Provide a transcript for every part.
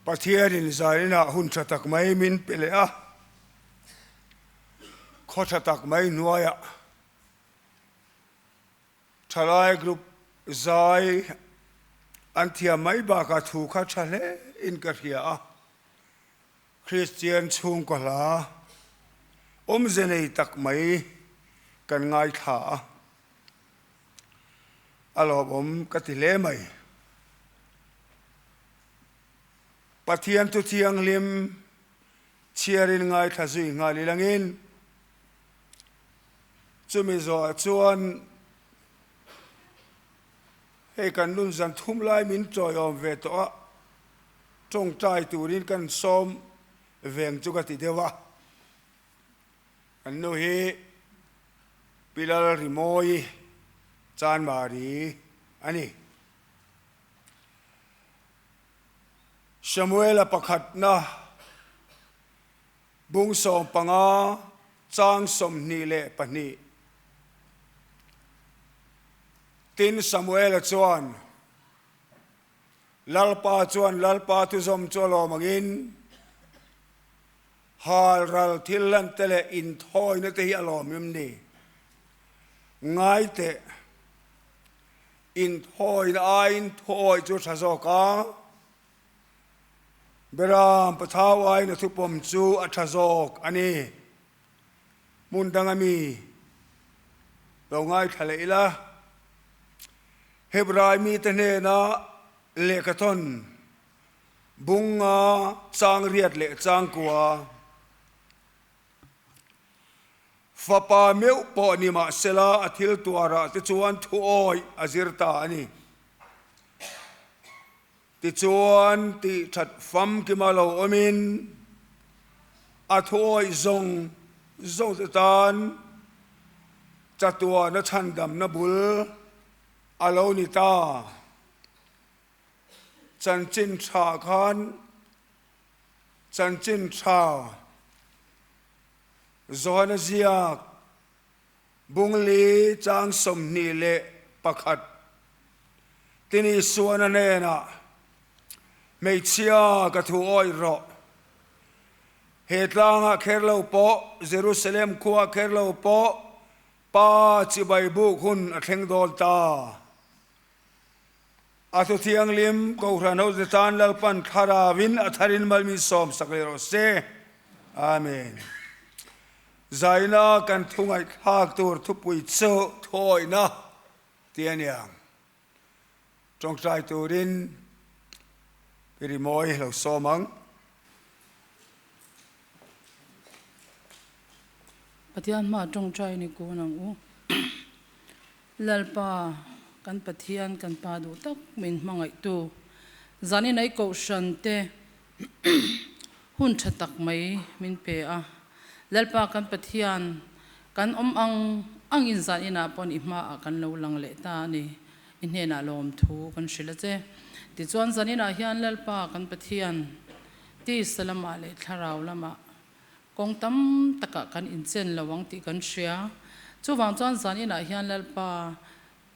Pathianin zaninah hun tha tak mai min pe leh a, khaw tha tak mai hnuaiah thalai group zai an thiam mai bakah thu kha tha hle in ka hria a, Kristian chhungkaw hla awmze nei tak mai kan ngaithla a, a lawmawm ka ti hle mai. Pathian thu thianghlim chhiarin ngaithla zui nghal ilangin chumi zawhah chuan hei kan nun zan thum lai min tawiawm ve tawh a, tawngtai turin kan sawm veng chu ka ti deuh a. Kan nu hi Pi Lalrimawi Chanmari a ni. Samuela pakhatna bung 15 chang 22. Tin, Samuela chuan, Lalpa chuan Lalpa thuzawm chu a lawm angin, halral thil lante leh inthawina te hi a lawm em ni? Ngai teh. Inthawina aiin thuawi chu tha zawk a, Beram pathau aiin a thupawm chu a tha zawk a ni. Hmun danga mi lo ngaithla leh ila, Hebrai mite hnena lehkhathawn bunga chang riat leh changkua, Fapa meuh pawh ni mahsela a thil tuarah te chuan thuawi a zir ta a ni. Tichuan tih that famkima lo awmin a thuawi zawng zawng te tan chatuana chhandamna bul a lo ni ta. Chanchin tha khan Chanchin tha Johana ziak Bungli chang 21 Tin Isuan a hnenah, Hmeichhia ka thu awih rawh. He tlangah kher lo pawh, Jerusalem khuaah kher lo pawh Pa chibai buk hun a thleng dawn ta. A thu thianghlim Kohhran hote tan Lalpan Thlarauin a tharin mal min sawmsak leh rawh se. Amen. Zaina kan thu ngaihthlak tur thupui chu thuawihna tih a niang. Tawngtai turin i rimawi lo sawm ang. Pathian hma tawngtai ni kun ang u. Lalpa, kan Pathian, kan Pa duh tak min hmangaihtu, zanin ai kohhran te hun tha tak mai min pe a. Lalpa kan Pathian, kan awm ang angin zaninah pawn i hmaah kan lo lang leh ta a ni. I hnenah lawmthu kan hrilh a che. Tichuan zaninah hian Lalpa kan Pathian, tisa lamah leh thlarau lamah Kawng tam takah kan inchen lo ang tih kan hria. Chuvang chuan zan inah hian Lalpa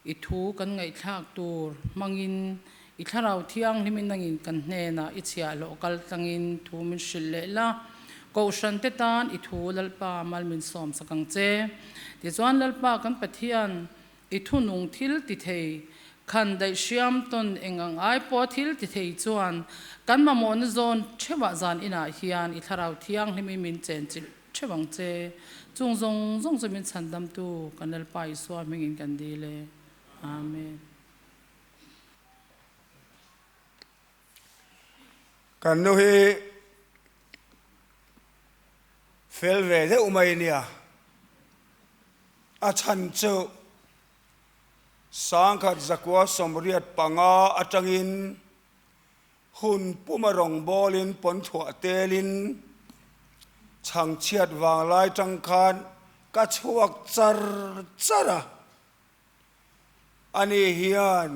i thu kan ngaihthlak tur hmangin i thlarau thianghlimin nangin kan hnenah i chhiahhlawh kal tlangin thu min hrilh leh la. Kohhran te tan i thu Lalpa mal min sawmsak ang che. Tichuan Lalpa kan Pathian I thunung thil ti thei, khan daih hriam tawn eng ang ai pawh thil ti thei chuan kan mamawhna zawn theuhah zan inah hian i thlarau thianghlimin min chenchilh theuh ang che. Chung zawng zawng chu min chhandamtu kan Lalpa Isua hmingin kan dil e. Amen. Kan nu hi fel ve deuh mai nia. A chhan chu 1985 atangin hun puma rawngbawlin pawnthuah telin chhangchhiat vanglai tang khan ka chhuak char char a. Ani hian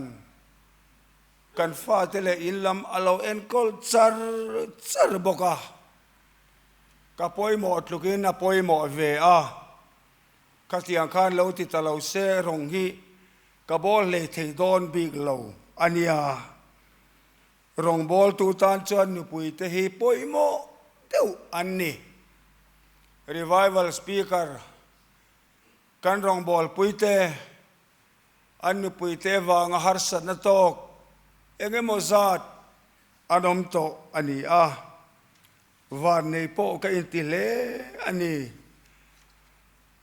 kan fate leh in lam a lo enkawl char char bawk a. Ka pawimawh tlukin a pawimawh ve a. Khatiang khan lo ti ta lo se rawng hi ka bawl hlei thei dawn bik lo a nia. Rawngbawltu tan chuan nupuite hi pawimawh deuh an ni. Revival Speaker kan rawngbawlpuite an nupuite vanga harsatna tawk eng emaw zat an awm tawh a ni a. Vannei pawh ka inti hle a ni.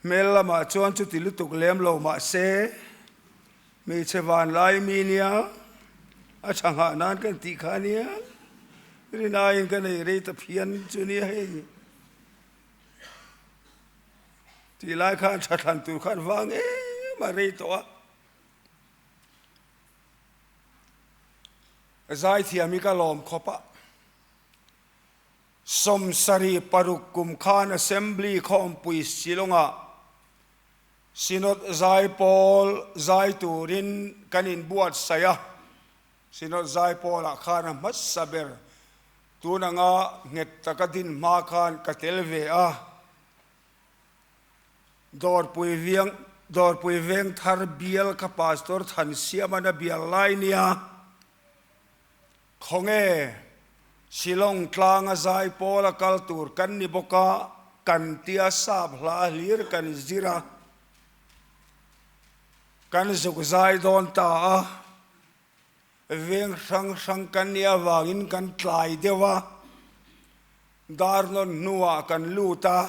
Hmel lamah chuan chuti lutuk lem lo mah se, hmeichhe vanlai mi nia a tha nghah nan kan tih kha nia, rinaiin ka nei rei ta phian chu nia hei. Tih lai khan tha thlan tur khan vang em a rei tawh a. Zaithiam hi ka lawm khawp a. 76 kum khan Assembly khawmpui Shillong-ah Synod Zaipawl zai turin kan inbuatsaih a, Synod Zaipawlah khan a hmasa ber tun anga nghet taka din hma khan ka tel ve a. Dawrpui Viang Dawrpui Vengthar bial kha Pastor Thansiamana bial lai nia. Khawnge, Shillong tlanga zai pawla kal tur kan ni bawk a, kan tia sap hla hlir kan zir a, kan zuk zai dawn ta a, veng hrang hrang kan nih avangin kan tlai deuh a, dar nawn hnuah kan lut a,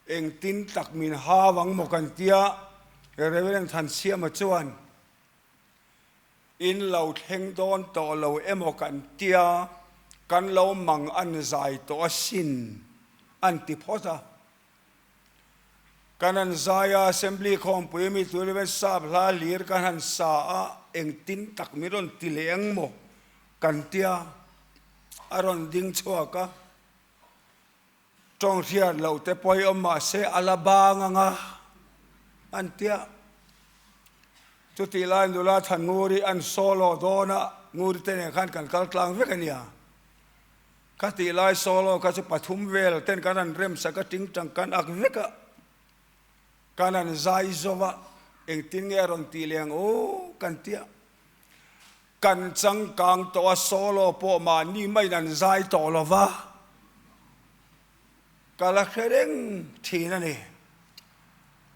engtin tak min hau ang maw kan tia, Reverend Thansiama chuan, In lo thleng dawn tawh lo emaw kan tia, kan lo mang an zai tawh asin, an ti phawt a. Kan han zai a, Assembly khawmpui mi tur hian sap hla hlir kan han sa a, engtin tak min rawn ti leh ang maw kan tia, a rawn ding chhuak a. Tawng hriat loh te pawh hi awm mah se a la bang ang a, an tia. Chutih lai nula than Nguri an solo dawn a, Nguri te nen khan kan kal tlang vek a nia. Khatih lai solo kha chu pathum vel ten kan han remsak a, tingtang kan ak vek a, kan han zai zo a, engtin nge a rawn tih leh ang aw kan tia. Kan changkang tawh a, solo pawh mahni maiin an zai tawh lo va, ka la hre reng thin a ni.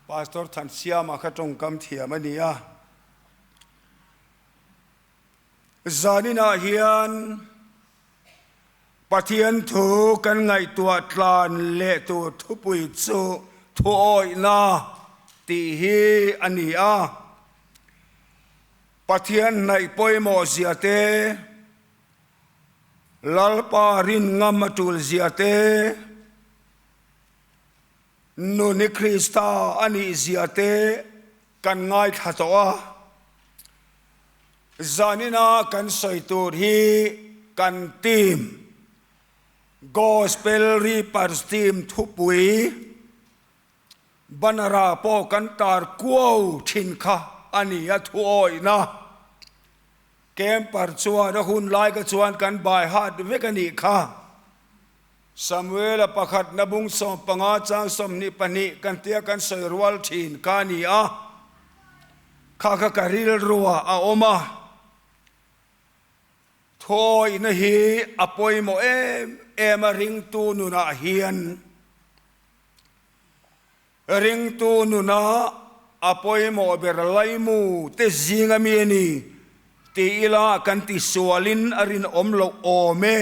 Pastor Thansiama kha tawngkam thiam a ni a. Zaninah hian Pathian thu kan ngaihtuah tlan leh tur thupui chu thuawihna tih hi a ni a. Pathian hnaih pawimawh zia te, Lalpa rin ngam a tul zia te, nun hi Krista a nih zia te kan ngaithla tawh a. Zanina kan sawi tur hi kan team, Gospel Reapers Team thupui, Banner-ah pawh kan tar kuau thin kha a ni a thuawihna. Camper chuan a hun lai kha chuan kan bai hat vek a nih kha. Samuela pakhat na bung 15 chang 22 kan tia kan sawi rual thin kha a ni a, kha kha ka rilruah a awm a. Thuawihna hi a pawimawh em em a ringtu nunah hian. Ringtu nuna a pawimawh ber laimu te zinga mi a ni ti ila kan ti sualin a rinawm loh awm e.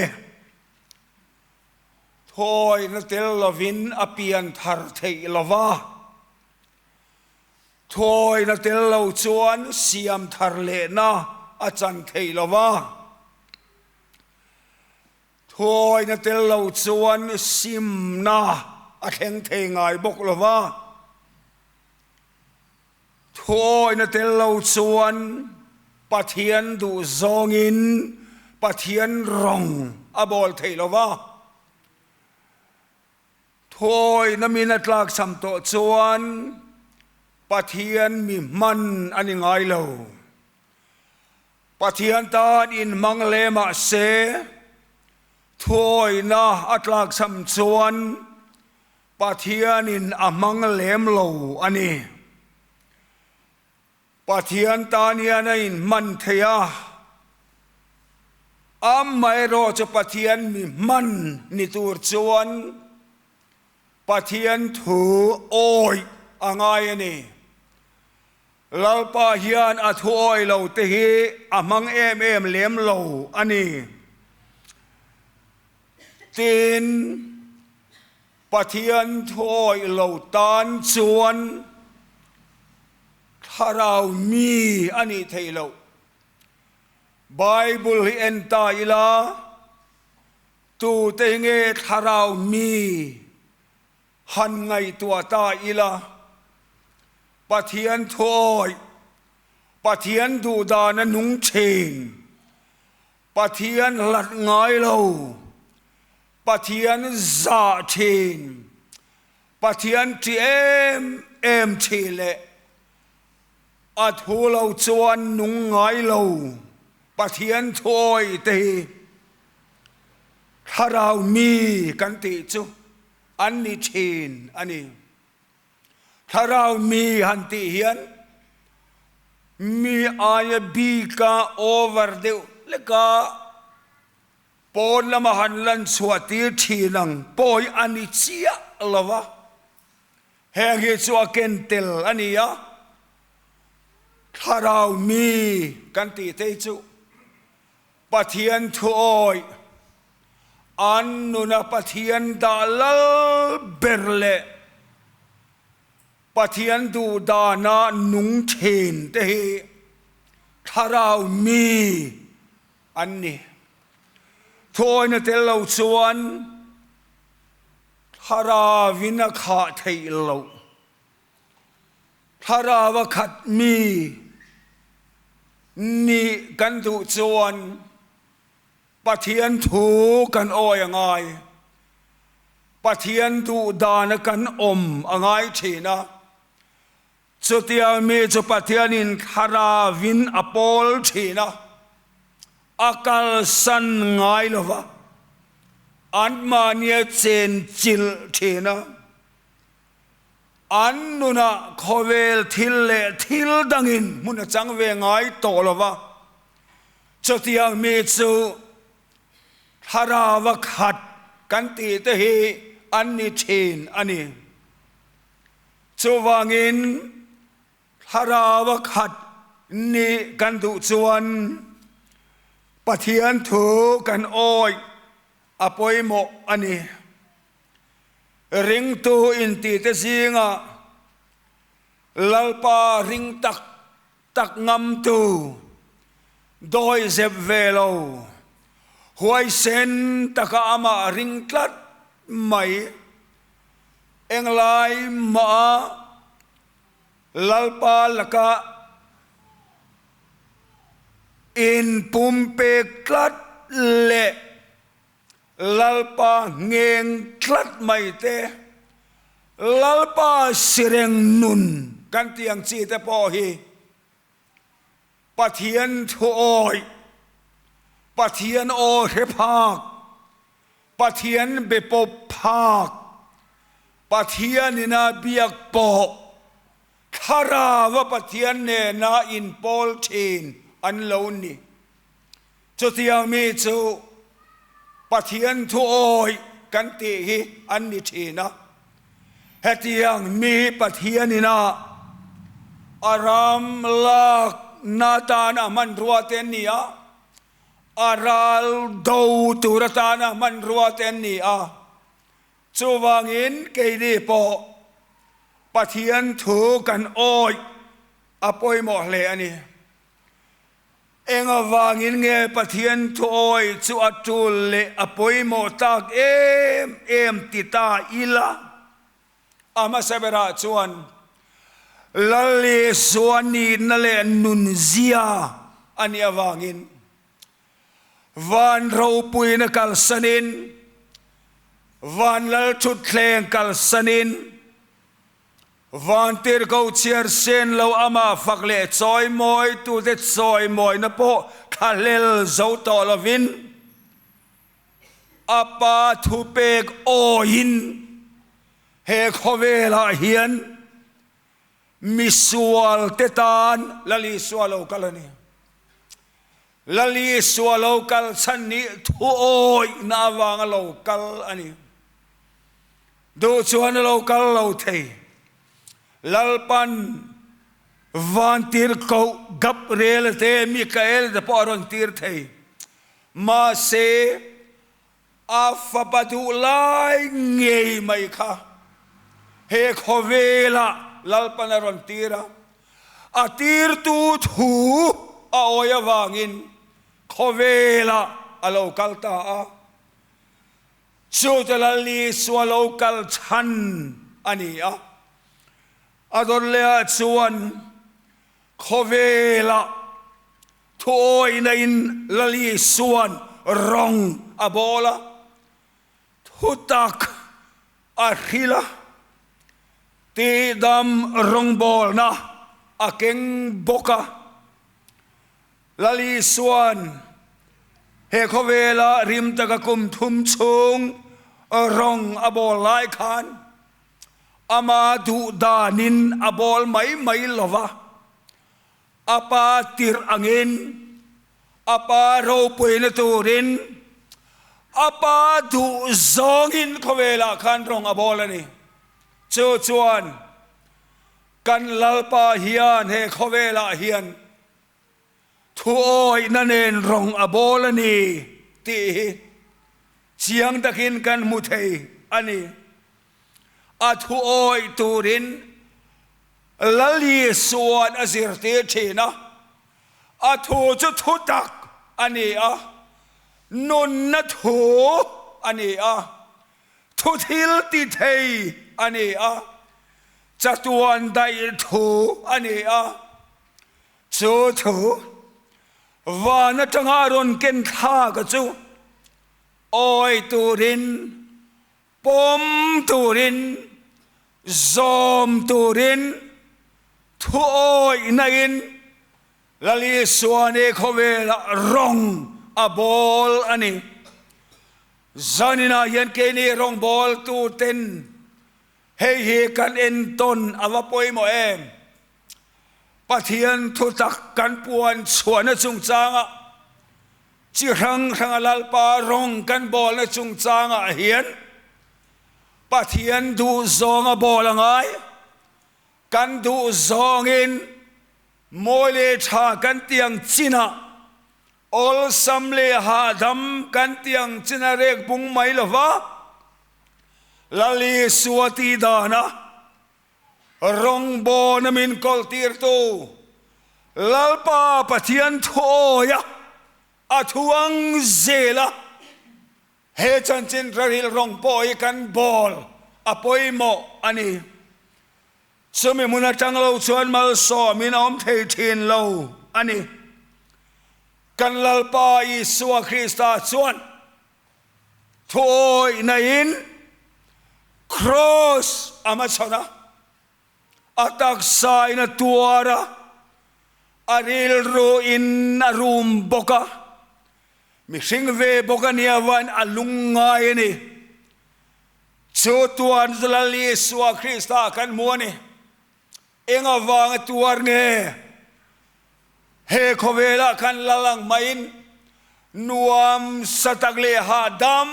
Thuawihna tel lovin a pian thar theih lo va, thuawihna tel lo chuan siam thar lehna a chan theih lo va. Thuawina tel lo chuan simna a thleng thei ngai bawk lo va, thuawina tel lo chuan Pathian duh zawngin Pathian rawng a bawl thei lo va, thuawina min a tlakchham tawh chuan Pathian mi hman a ni ngai lo. Pathian tan inhmang hle mah se, thuawihna a tlakchham chuan Pathianin a hmang lem lo a ni. Pathian tan hian a inhman thei a, Amaherawh chu Pathian mi hman ni tur chuan Pathian thu awih a ngai a ni. Lalpa hian a thu awih lo te hi a hmang em em lem lo a ni. Tin, Pathian thu awih lo tan chuan thlarau mi a nih theih loh. Bible hi en ta ila, tute hi nge thlarau mi han ngaihtuah ta ila, Pathian thu awih, Pathian duhdana nung thin, Pathian hlat ngai lo, Pathian zah thin, Pathian ṭi em em ṭhi leh a thu lo chuan nung ngai lo Pathian thuawi te hi thlarau mi kan tih chu an ni thin a ni. Thlarau mi han tih hian mi aia bika over deuh hleka Pawn lama han lan chhuah tir thin ang pawi a ni chiah lo va, heng hi chu a ken tel a ni a, thlarau mi kan tih te chu Pathian thuawi an nuna Pathian dah lal ber leh Pathian duh dana nung thin te hi thlarau mi An ni. Thuawina tel lo chuan Thlarauin a khah theih loh. Thlarau a khat mi nih kan duh chuan Pathian thu kan awi a ngai. Pathian duh dana kan awm a ngai thin a. Chutiang mi chu Pathianin Thlaravin a pawl thin a, a kalsan ngai lo va, anmahnia chen chilh thin a. An nunah khawvel thil leh thil dangin hmun a chang ve ngai tawh lo va. Chutiang mi chu Thlarava khat kan tih te hi an ni thin a ni. Chuvangin thlarau a khat nih kan duh chuan Pathian thu kan awih a pawimawh a ni. Ringtu intite zingah Lalpa ring tak tak ngamtu, dawihzep ve lo, huaisen taka amah ring tlat mai, englai mah Lalpa laka inpumpek tlat leh Lalpa ngheng tlat mai te, Lalpa sireng nun kan tih ang chi te pawh hi Pathian thu awih, Pathian aw hre phak, Pathian be pawp phak, Pathian ina biak pawh, Thlarau a Pathian nena inpawl thin an lo ni. Chutiang mi chu Pathian thu awih kan tih hi an ni thin a. Hetiang mi hi Pathian ina a ram lakna atana hmanrua te an ni a, a ral do tur atana hmanrua te an ni a. Chuvangin keini pawh Pathian thu kan awih a pawimawh hle a ni. Eng avangin nge Pathian thuawi chu a tul leh a pawimawh tak em em ti ta ila? A hmasa berah chuan Lal Isua nihna leh nunzia a nih avangin van ropuina kalsanin, van lal thutthleng kalsanin, Vantirhkoh chhiar sen lo amah fak leh chawimawi tute chawimawina pawh thlahlel zo tawh lovin a pa thupek awiin he khawvelah hian misualte tan Lal Isua lo kal a ni. Lal Isua lo kal chhan nih thuawihna avanga lo kal a ni. Duh chuan a lo kal lo thei. Lalpan Vantirhkoh Gabriel te, Mikael te pawh a rawn tir thei. Mahse, a fapa duh lai ngei mai kha he khawvelah Lalpan a rawn tir a, a tirtu thu a awi avangin khawvelah a lo kal ta a. Chu chu Lal Isua lo kal chhan a ni a. A dawn lehah chuan khawvelah Thuawihna in Lal Isua'n rawng a bawl a, thutak a hril a, tihdam rawngbawlna a keng bawk a. Lal Isua'n he khawvela rim taka kum thum chhung rawng a bawl lai khan ama duh danin a bawl mai mai lo va. A pa tirh angin, a pa ropuina turin, a pa duh zawngin khawvelah khan rawng a bawl a ni. Chu chuan kan Lalpa hian he khawvelah hian thuawihna nen rawng a bawl a ni tih hi chiang takin kan hmu thei a ni. A thuawih turin Lal Isua'n a zirtir thin a, a thu chu thutak a ni a, nunna thu a ni a, thu thil ti thei a ni a, chatuan daih thu a ni a. Chu thu van atanga a rawn ken thlak chu awi turin Pawm turin, zawm turin, thuawihna in Lal Isuani khawvelah rawng a bawl a ni. Zaninah hian keini rawngbawltu ten hei hi kan entawn a va pawimawh em? Pathian thutak kan puan chhuahna chungchangah Chi hrang hranga Lalpa rawng kan bawlna chungchangah hian Pathian duhzawng a bawl a ngai. Kan duhzawngin mawi leh tha kan ti ang chinah, awlsam leh hahdam kan ti ang chin a rek bung mai lo va, Lal Isua tih dana Rawngbawna min kawlhtirtu Lalpa Pathian thuawia a thu ang zela he chanchin raril rawng pawh hi kan bawl a pawimawh a ni. Chumi hmun atang lo chuan malsawmin a awm thei thin lo a ni. Kan Lalpa Isua Krista chuan Thuawihna in Kraws a hmachhawn a, a taksa in a tuar a, a rilru in a rum bawk a, mihring ve bawk a nia vain a lung ngai a ni. Chu tuan chu Lal Isua Krista kan hmu a ni. Eng avanga tuar nge? He khawvelah khan lal ang maiin nuam sa tak leh hahdam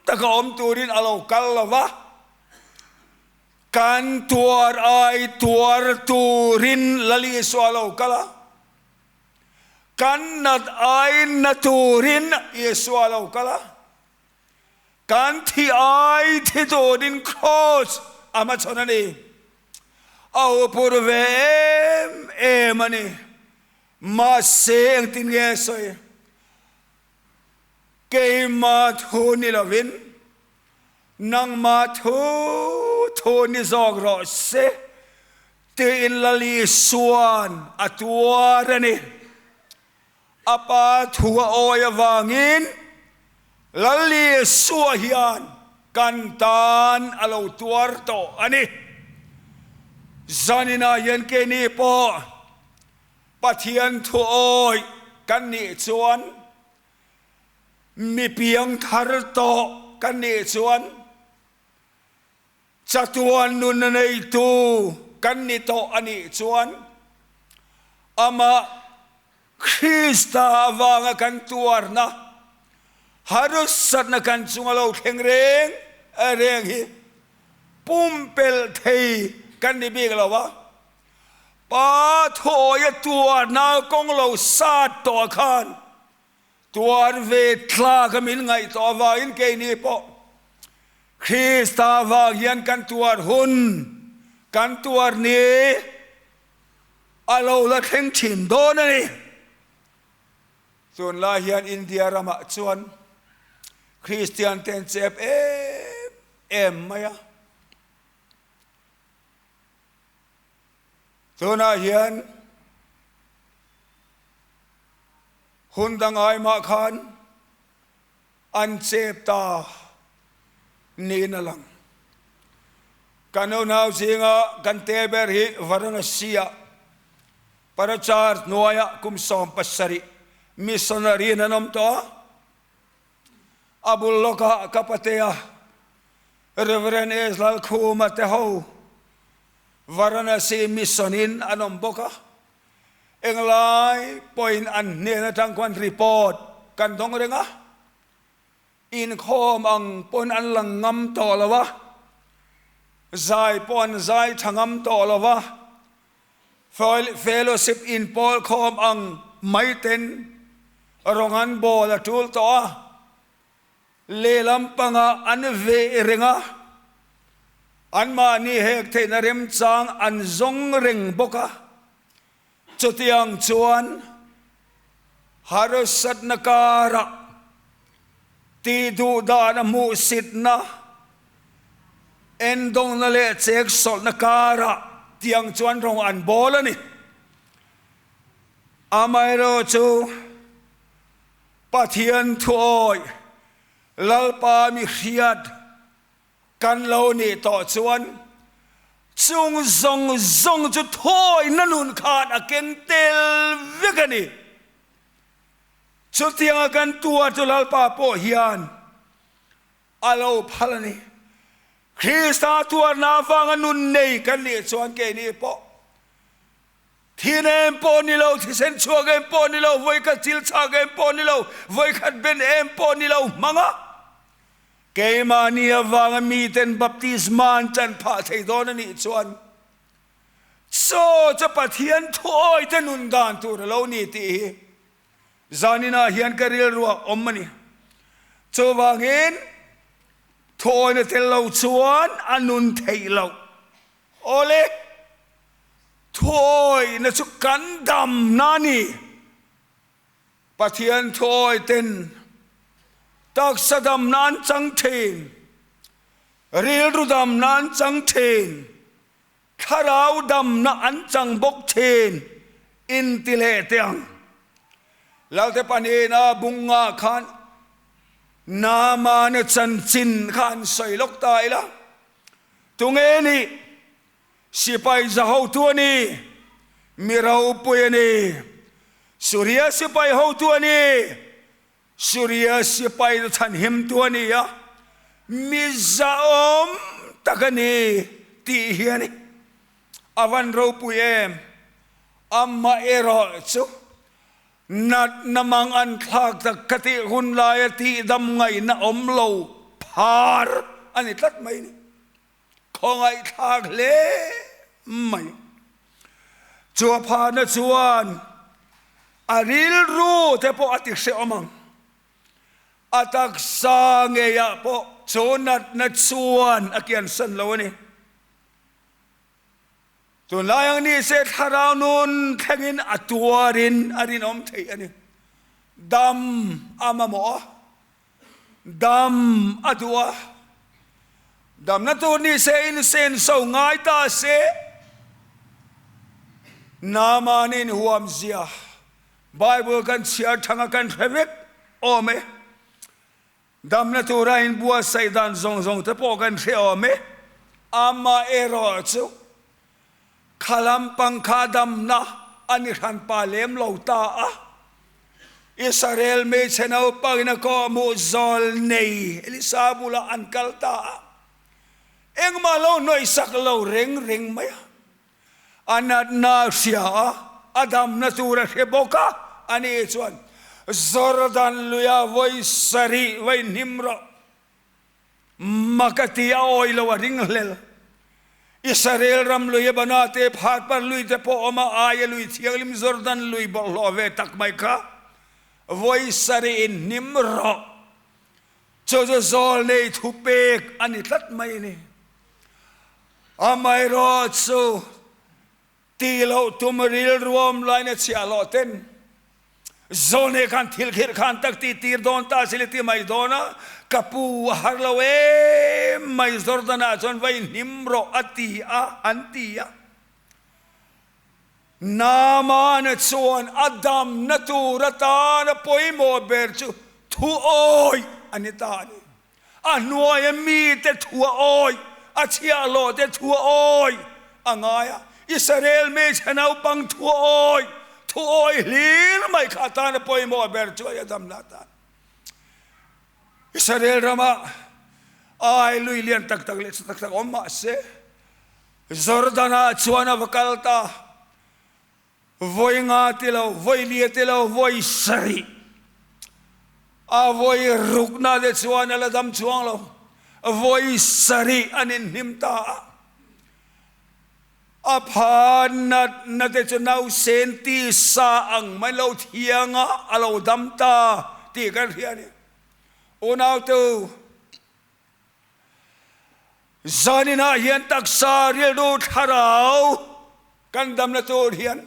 taka awm turin a lo kal lo va, kan tuar ai tuar turin Lal Isua a lo kal a, kan nat ai na turin Isua a lo kal a, Kan thi ai thi turin Kraws a hmachhawn a ni. A upur ve em em a ni. Mahse engtin nge sawi? Keimah thu ni lovin nangmah thu thu ni zawk rawh se tiin Lal Isua'n a tuar a ni. A pa thu a awi avangin Lal Isua hian kan tan a lo tuar tawh a ni. Zaninah hian keini pawh Pathian thu awi kan nih chuan, mi piang thar tawh kan nih chuan, Chatuan nunna neitu kan ni tawh a nih chuan amah. Krista avanga kan tuarna, harsatna kan chunga lo thleng reng reng hi pumpelh thei kan ni bik lo a. Pa thawia tuarna kawng lo sat tawh khan tuar ve tlak a min ngaih tawh avangin keini pawh Krista vang hian kan tuar hun, kan tuar ni a lo la thleng thin dawn a ni. Tunlai hian India ramah chuan Kristian te an chep em em mai a. Tunah hian hun dang ai mah khan An chep ta niin a lang. Kan unau zinga kan te ber hi Varanasi-ah Parachar hnuaiah kum 70 missionary in an awm tawh a. A bul lawkah ka patea Reverend S. Lalkhuma te ho Varanasi mission in an awm bawk a. Englai pawhin an hnen atang khuan report kan dawng reng a, inkhawm ang pawn an lang ngam tawh lo a, zai pawh an zai tha ngam tawh lo a, fellowship inpawl khawm ang mai ten rawng an bawl a tul tawh a, Lehlam pangah an veh reng a, anmahni hek theihna remchang an zawng reng bawk a. Chutiang chuan harsatna karah tih duh dana hmuhsitna, endawngna leh cheksawlhna karah tiang chuan rawng an bawl a ni. Amaherawhchu, Pathian thuawi Lalpa mi hriat kan lo nih tawh chuan chung zawng zawng chu thuawina nun khan a ken tel vek a ni. Chutianga kan tuar chu Lalpa pawh hian a lo phal a ni. Krista tuarna avanga nun nei kan nih chuan keini pawh Thin em pawh ni lo, thisen chhuak em pawh ni lo, vawikhat thil chhak em pawh ni lo, vawikhat ben em pawh ni lo hmang a, keimahni avanga miten baptisma an chan phah thei dawn a nih chuan chaw chu Pathian thuawite nun dan tur a lo ni tih hi zaninah hian ka rilruah awm a ni. Chuvangin thuawina tel lo chuan a nun theih loh. Awle, thuawihna chu kan damna a ni. Pathian thuawi ten taksa damna an chang thin, rilru damna an chang thin, thlarau damna an chang bawk thin inti leh teh ang. Lalte pahnihna bungah khan Naamana chanchin kha an sawi lawk ta ila. Tunge nih? Sipai za hotu a ni. Mi ropui a ni. Suria sipai hotu a ni. Suria sipai chu chhanhimtu a ni a, mi zahawm tak a ni tih hi a ni. A van ropui em? Amaherawh chu Natna mang an thlak tak ka tih hun laia tihdam ngaihna awm lo phar a ni tlat mai ni. Khawngaihthlak hle mai. Chua pharna chuan a rilru te pawh a ti hrehawm ang. A taksa ngeiah pawh chu natna chuan a kiansan lo a ni. Tunlai ang ni se thlarau nun thlengin a tuarin a rinawm theih a ni. Dam a mamawh a, dam a duh a, damna tur ni se insenso ngai ta se, Naamanin huamzia Bible kan chhiar thanga kan hre vek awm e. Damna tura inbuatsaih dan zawng zawng te pawh kan hre awm e. Amaherawh chu kha lampang kha damna a ni hranpa lem lo ta a. Israel hmeichhe naupangin a kawhhmuh zawl nei Elisa bulah an kal ta a. Engmah lo hnawihsak lo reng reng mai a. A natna a hria a, a damna tur a hre bawk a, Ani chuan, Jordan luia vawi sarih va inhnim rawh. Mak a ti a awi lo a ring hlel. Israel ram lui Ebana te, Pharpar lui te pawh awm a, aia lui thianghlim Jordan lui bawlhhlawh ve tak mai kha vawi sarih inhnim rawh. Chu chu zawlnei thupek a ni tlat mai a ni. Amaherawhchu, Ti loh tum rilruam laina chhiah loh ten Zawlnei khan thil khirh khan tak ti tir dawn ta se le ti mai dawn a, ka pu a har lo em mai Jordan ah chuan va inhnim rawh a ti a an ti a. Naamana chuan a damna tur atana pawimawh ber chu thuawih a ni ta a ni. A hnuaia mite thu a awi, a chhiahhlawhte thu a awi a ngai a. Israel hmeichhe naupang thu a awi, thu awi hlir mai kha atana pawimawh ber chu a damna atan. Israel rama ai lui lian tak tak leh tha tak tak awm mah se, Jordan-ah chuan a va kal ta. Vawi nga ti lo, vawi lia ti lo, vawi sarih a vawi rukna te chuan a la dam chuang lo. Vawi sarih an inhnim ta a, a pha natna te chu nausen tisa ang mai lo thiang a, a lo dam ta tih kan hria a ni. Unautu. Zaninah hian taksa rilru thlarau kan damna tur hian,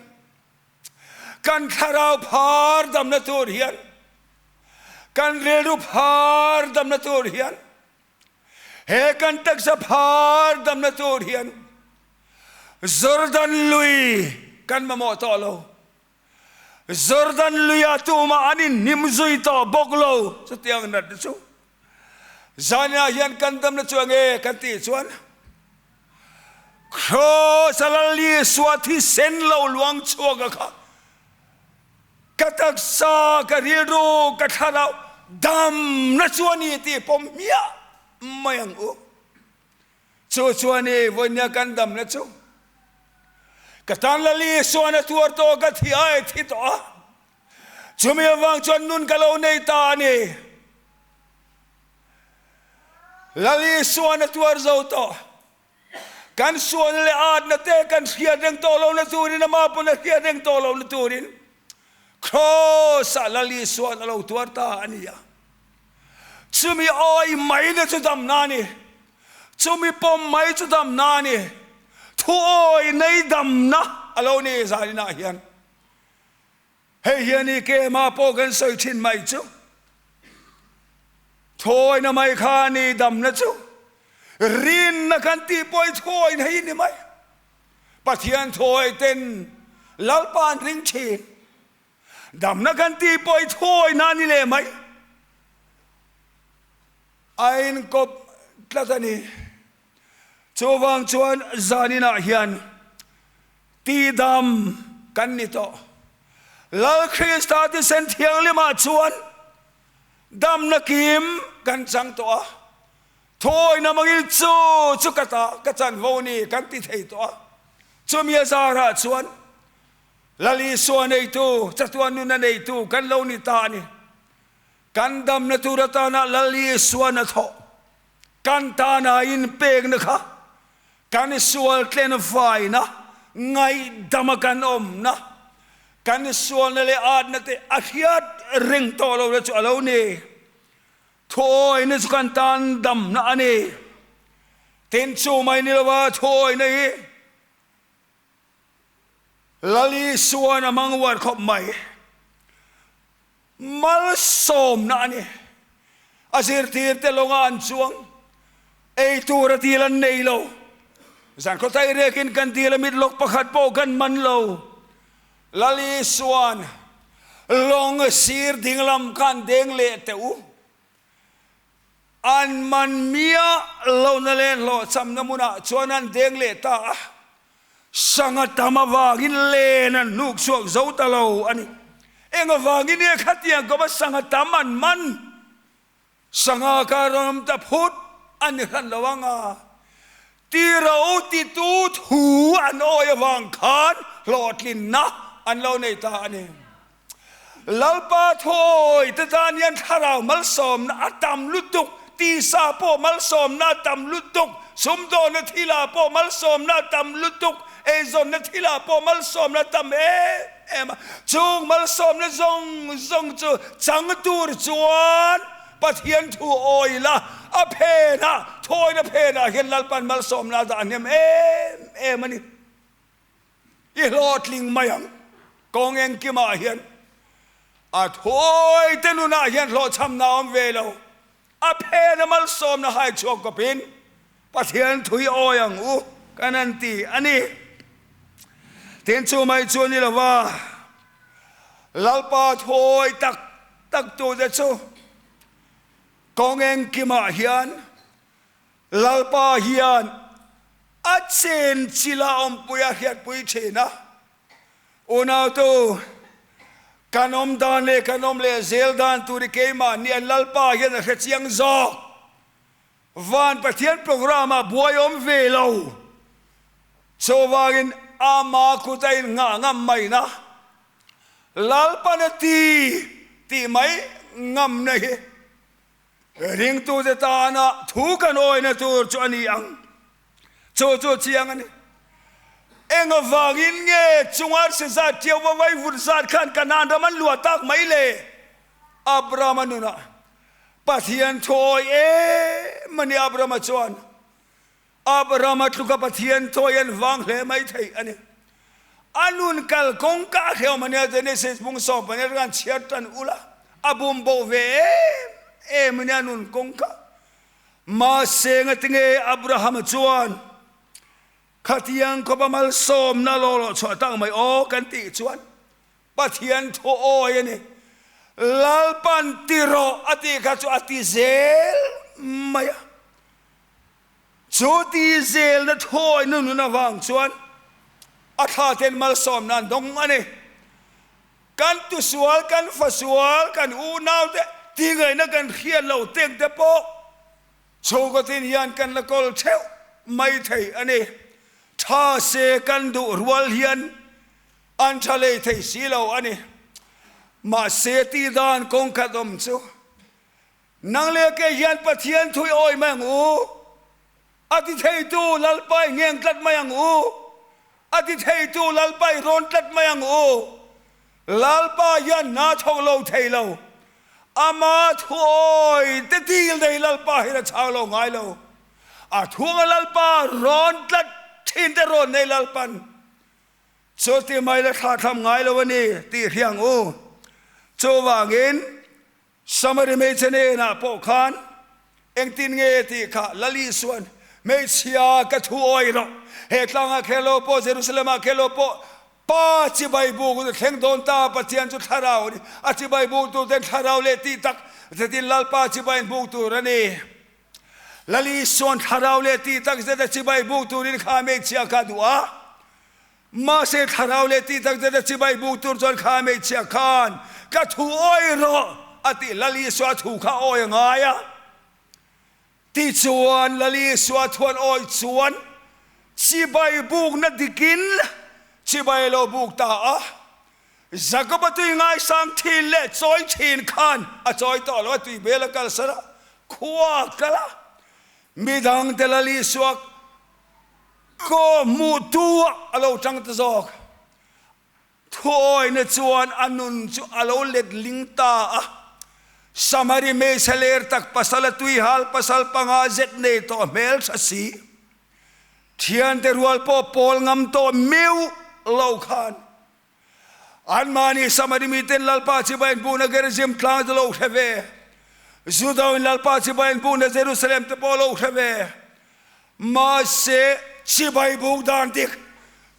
kan thlarau phar damna tur hian, kan rilru phar damna tur hian, he kan taksa phar damna tur hian Jordan lui kan mamawh tawh lo. Jordan luia tumah an inhnim zui tawh bawk lo. Chutiang natna chu Zaninah hian kan damna chu enge kan tih chuan Kraws a Lal Isua thisen lo luang chhuak a kha ka taksa, ka rilru, ka thlarau damna chu a ni tih pawm hmiah mai ang u. Chu chuan i vawinia kan damna chu ka tan Lal Isuan a tuar tawh ka thi a, i thi tawh a. Chumi avang chuan nun ka lo nei ta a ni. Lal Isuan a tuar zo tawh. Kan sualna leh atna te kan hriat reng tawh lohna turin amah pawn a hriat reng tawh lohna turin Kraws-ah Lal Isuan a lo tuar ta a ni a. Chumi awi mai na chu damna a ni. Chumi pawm mai chu damna a ni. Thu awi nei damna a lo ni zaninah hian. Hei hian i kema pawh kan sawi thin mai chu Thawina mai kha ni damna chu rinna kan tih pawh i thawina hi ni mai. Pathian thawi ten Lalpa an ring thin. Damna kan tih pawh i thawina ni leh mai. A inkawp tlat a ni. Chuvang chuan zaninah hian Tihdam kan ni tawh. Lal Krista thisen thianghlimah chuan damna kim kan chang tawh a, thawina mangil chu chu ka ta ka chanvo ni kan ti thei tawh a. Chumi a zarah chuan Lal Isua neitu, chatuan nuna neitu kan lo ni ta a ni. Kan damna tur atana Lal Isuan a thawh kan tana inpekna kha Kan sual tlen faina, ngaihdama kan awmna, kan sualna leh atna te a hriat reng tawh lohna chu a lo ni. Thuawihna chu kan tan damna a ni. Tin, chu mai ni lova thuawihna hi Lal Isuan a hmang uar khawp mai. Malsawmna a ni. A zirtirte lawngah an chuang. Ei tur a dil an nei lo. Zan khawtai rekin kan dil a mit lawk pakhat pawh kan man lo. Lal Isuan lawng sir dinglam khan deng leh teh u. An man miah lohna leh hlawhchhamna hmunah chuan an deng leh ta a. Sanga tam avangin len an hnuk chhuak zo ta lo a ni. Eng avangin nge khatiang kawpa sanga tam an man? Sanga kha rawn awm ta phut a ni hran lo ang a, tiro titu thu an awi avang khan hlawhtlinna an lo nei ta a ni. Lalpa thawi te tan hian thlarau malsawmna a tam lutuk, tisa pawh malsawmna a tam lutuk, sumdawnna thilah pawh malsawmna a tam lutuk, eizawnna thilah pawh malsawmna a tam em em a. Chung malsawmna zawng zawng chu chang tur chuan Pathian thu awi la, a phenah, thawina phenah hian Lalpan malsawmna a dah hnem em em a ni. I hlawhtling mai ang. Kawng engkimah hian a thuawite nunah hian hlawhchhamna a awm ve lo. A phena malsawmna hai chhuak kawpin Pathian thu i awi ang u kan han ti a ni. Tin chu mai chu a ni lo va, Lalpa thuawi tak tak tute chu kawng engkimah hian Lalpa hian a chen chila awmpui a hriatpui thin a, Unautu, kan awm dan leh kan awm leh zel dan tur hi keimahni an Lalpa hian a hre chiang zawk. Van Pathian program ah buai awm ve lo. Chuvangin ama kut a innghah ngam maina Lalpan a ti tih mai ngamna hi Ringtute tana thu kan awina tur chu a ni ang. Chu chu chiang a ni. Eng avangin nge chunga si zat ṭiau va vai vut zat khan Kanaan ram an luah tak mai le? Abrahama nunah Pathian thu awi em a ni Abrahama chuan. Abrahama tluka Pathian chawi an vang hle mai thei a ni. A nun kal kawng ka a hrehawm a nia Genesis bung 14 atanga an chhiar tan ula a bum bo ve em em a nia nun kawng kha. Mahse ngatinge Abrahama chuan khatiang khawpa malsawmna lawh lawh chhuah tak mai aw kan tih chuan Pathian thu awi a ni. Lalpan ti rawh a tih kha chu a ti zel mai a. Chu ti zelna thawi nu nun avang chuan a thla ten malsawmna an dawng a ni. Kan tusual, kan fasual, kan unaute tingaihna kan hriat lo teng te pawh chhungkaw hian kan la kawl theuh mai thei a ni. Tha se kan duh rual hian an tha lei thei si lo a ni. Mahse tihdan kawng khat awm chu Nang leh kei hian Pathian thu i awi mai ang u. A ti theitu Lalpa i ngeng tlat mai ang u. A ti theitu Lalpa i rawn tlat mai ang u. Lalpa hian hna thawk lo thei lo. Ama thu awi te dil nei Lalpa hian a chhang lo ngai lo. A thunga Lalpa rawn tlat thin te rawn nei Lalpan chuti mai la thlahthlam ngai lo a ni tih hria ang u. Chuvangin Samari hmeichhe hnenah pawh khan engtin nge tih kha Lal Isua'n, Hmeichhia ka thu awi rawh, he tlangah kher lo pawh, Jerusalem-ah kher lo pawh, Pa chibai buk chu thleng dawn ta, Pathian chu thlarau a ni, a chibai buk turten thlarau leh tih tak zetin Lalpa chibai in buk tur a ni. Lal Isua'n thlarau leh tih tak zeta chibai buk turin kha hmeichhia kha a duh a. Mahse thlarau leh tih tak zeta chibai buk tur chuan kha hmeichhia khan ka thu awi rawh a tih Lal Isua thu kha awi a ngai a. Tichuan Lal Isua thuan awi chuan chibai bukna dikin chibai a lo buk ta a. Jakoba tui ngaisang thin leh chawi thin khan a chawi tawh lo a, tui bel a kalsan a, khua a kal a. Midangte Lal Isua Kaw hmuhtu ah a lo tang ta zawk. Thuawina chuan a nun chu a lo let ling ta a. Samari hmeichhe ler tak pasal a tuihal pasal panga zet nei tawh hmel tha si. Thiante rual pawh pawl ngam tawh miuh lo khan Anmahni Samari miten Lalpa chibai in bukna Gerizim tlang te lo hre ve. Juda in Lalpa chibai in bukna Jerusalem te pawh lo hre ve. Mahse, chibai buk dan dik,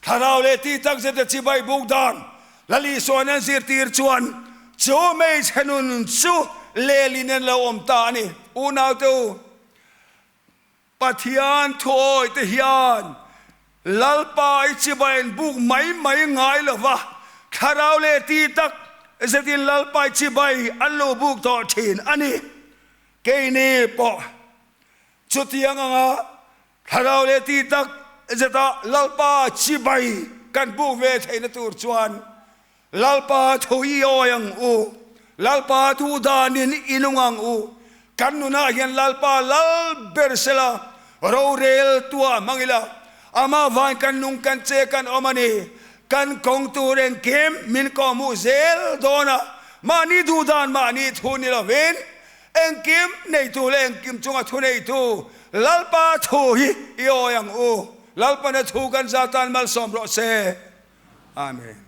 thlarau leh tih tak zet a chibai buk dan Lal Isua'n an zirtir chuan chu hmeichhe nun chu lelin an lo awm ta a ni. Unaute u, Pathian thuawi te hian Lalpa i chibai an buk mai mai ngai lo va, thlarau leh ti tak zetin Lalpa i chibai an lo buk tawh thin a ni. Keini pawh chutiang anga thlarau leh ti tak zeta Lalpa chibai kan buk ve theihna tur chuan. Lalpa thu i awi ang u, Lalpa duh danin i nung ang u. Kan nunah hian Lalpa lal ber sela, rorel tuah hmang ila, amah vain kan nung kan che kan awm a ni. Kan kawng tur engkim min kawhhmuh zel dawn a, mahni duh dan mahni thu ni lovin engkim neitu leh engkim chunga thu neitu Lalpa thu hi i awi ang u. Lalpana thu kan za tan malsawm rawh se. Amen.